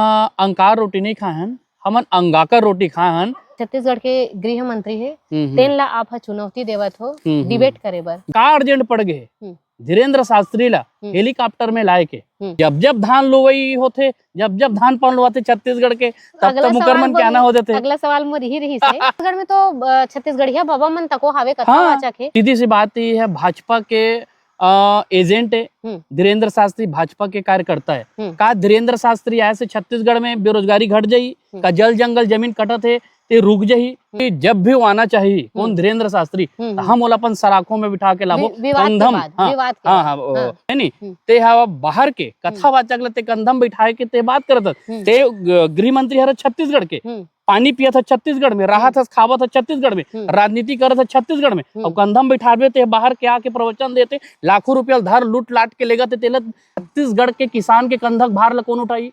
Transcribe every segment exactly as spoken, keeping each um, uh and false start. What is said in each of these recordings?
आ, अंकार रोटी नहीं खाए हन, हमन अंगाकर रोटी खाए हन। छत्तीसगढ़ के गृह मंत्री हे, हम्म, हम्म। तेन ला आप ह चुनौती देवत हो हम्म, हम्म। डिबेट करे बर। का अर्जेंट पड़ गे? हम्म। धीरेंद्र शास्त्री ला हम्म। हेलीकॉप्टर में लाए के। हम्म। जब जब धान लुवई होथे, जब जब धान पान लुवाथे छत्तीसगढ़ के, तब अगला तब मुकर सवाल मन के मोर आना हो जाथे। अगला सवाल मोर यही रहिस हे। छत्तीसगढ़ में तो, अ, छत्तीसगढ़िया बाबा मन तको हावे, कथा हाँ, वाचक हे। सीधी सी बात ये है, भाजपा के, अ, एजेंट है हम्म। धीरेंद्र शास्त्री, भाजपा के कार्यकर्ता है। हम्म। का धीरेंद्र शास्त्री आए से छत्तीसगढ़ में बेरोजगारी घट जाई? हम्म। का जल जंगल जमीन कटत है ते रुक जाही? हम्म। कि जब भी वो आना चाहिए, कौन हम्म। धीरेंद्र शास्त्री, हम्म, तो हम्म। हम ओला अपन सराखों में बिठा के लाबो। वि-, विवाद के कंधम, बाद, हाँ, विवाद के हाँ, बाद। हाँ, वो, हाँ। है नी? हम्म। ते हा बाहर के हम्म। कथावाचक ले ते कंधम बिठाए के ते बात करत हस। हम्म। ते ग-, गृह मंत्री हर छत्तीसगढ़ के, हम्म। पानी पियत ह छत्तीसगढ़ में, राहत हम्म। हस खावत ह छत्तीसगढ़ में, हम्म। राजनीति करत ह छत्तीसगढ़ में, हम्म। अउ कंधम बिठाबे ते बाहर के आके प्रवचन देते, लाखों रुपया धर लूट लाट के लेगत हे, तेला छत्तीसगढ़ के किसान के कंधक भार ल कौन उठाई?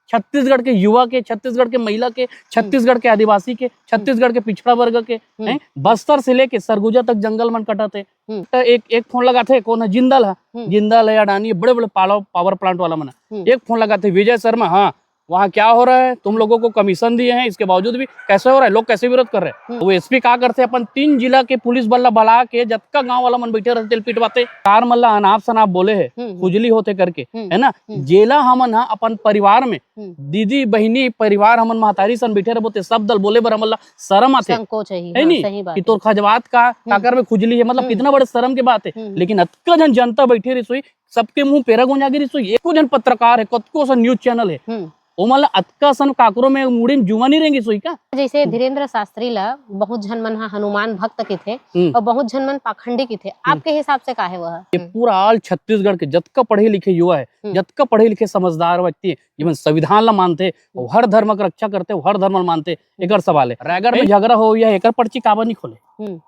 छत्तीसगढ़ के युवा के, छत्तीसगढ़ के महिला के, हम्म। छत्तीसगढ़ के आदिवासी के, हम्म। छत्तीसगढ़ के पिछड़ा वर्ग के, हम्म। हैं? बस्तर से लेके सरगुजा तक जंगल मन कटत हे। हम्म। त एक, एक फोन लगाथे, कौन है? जिंदल है। हम्म। जिंदल है, अडानी, बड़े-बड़े पालो-, पावर प्लांट वाला मन है। हम्म। एक फोन लगाथे, "विजय शर्मा, हाँ, वहाँ क्या हो रहा है? तुम लोगों को कमीशन दिए हैं, इसके बावजूद भी कैसे हो रहा है? लोग कैसे विरोध कर रहे हैं?" हम्म। वो एसपी का करथे, अपन तीन जिला के पुलिस बल ला बला के, जतका गांव वाला मन बैठे रहथे, तेल पिटवाथे। कार मन ला अनाप शनाप बोले है, हम्म, हम्म। खुजली होथे करके, हम्म, है ना? हम्म। जेला हमन ह अपन परिवार में हम्म। दीदी, बहिनी, परिवार, हमन महतारी सन बइठे रहिबो, ते सब दल बोले बर हमन ला शरम आथे। संकोच है, है हाँ, नी? सही बात कि है। तोर खजवात का, हम्म। काकर में खुजली है, मतलब, हम्म। कितना बड़े शरम के बात है। हम्म। लेकिन अतका झन जनता बइठे रहिस होही, सबके मुंह पेरा गोंजा गे रहिस होही। एको झन पत्रकार है, कतको सन news channel है, हम्म। ओमन ला अतका सन काकरो में मुड़ी में जुआ नहीं रेंगिस होही का? जैसे हम्म। धीरेंद्र शास्त्री ला बहुत झन मन हा हनुमान भक्त किथे हम्म। और बहुत झन मन पाखंडी किथे, हम्म। आपके हिसाब से का है वह? ये हम्म। पूरा all छत्तीसगढ़ के जतका पढ़े लिखे युवा है, हम्म। जतका पढ़े लिखे समझदार व्यक्ति है, जेमन संविधान ला मानथे, वो हम्म। हर धर्म के रक्षा करथे, वो हर धर्म ला मानथे, हम्म। एकर सवाल है। रायगढ़ में हैं? झगड़ा होवइया है, एकर पर्ची काबर नहीं खोले? हम्म।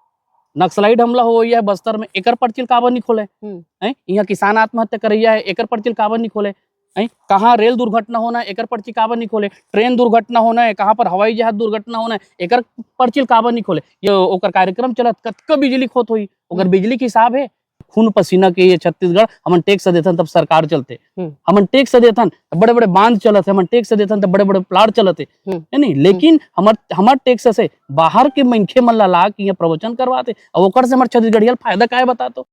नक्सलाइट हमला होवइया है बस्तर में, एकर पर्ची काबर नहीं खोले? हम्म। हैं? इहाँ किसान आत्महत्या करइया है, एकर पर्ची काबर नहीं खोले? हैं? कहाँ रेल दुर्घटना होना है, एकर पर्ची काबर नहीं खोले? ट्रेन दुर्घटना होना है, कहाँ पर हवाई जहाज दुर्घटना होना है, एकर पर्ची काबर नहीं खोले? ये ओकर कार्यक्रम चलत, कतका बिजली खोत होही, ओकर हम्म। बिजली के हिसाब है? खून पसीना के ये छत्तीसगढ़, हमन टैक्स देथन तब सरकार चलथे। हम्म। हमन टैक्स देथन, बड़े-बड़े बांध चलत हे, हमन टैक्स देथन तब बड़े-बड़े प्लाट चलत हे, हम्म। है नहीं? लेकिन हम्म। हमर, हमर टैक्स से बाहर के मनखे मन ला ला के यहाँ प्रवचन करवाते, अब ओकर से हमर छत्तीसगढ़िया ल फायदा काय बता तो?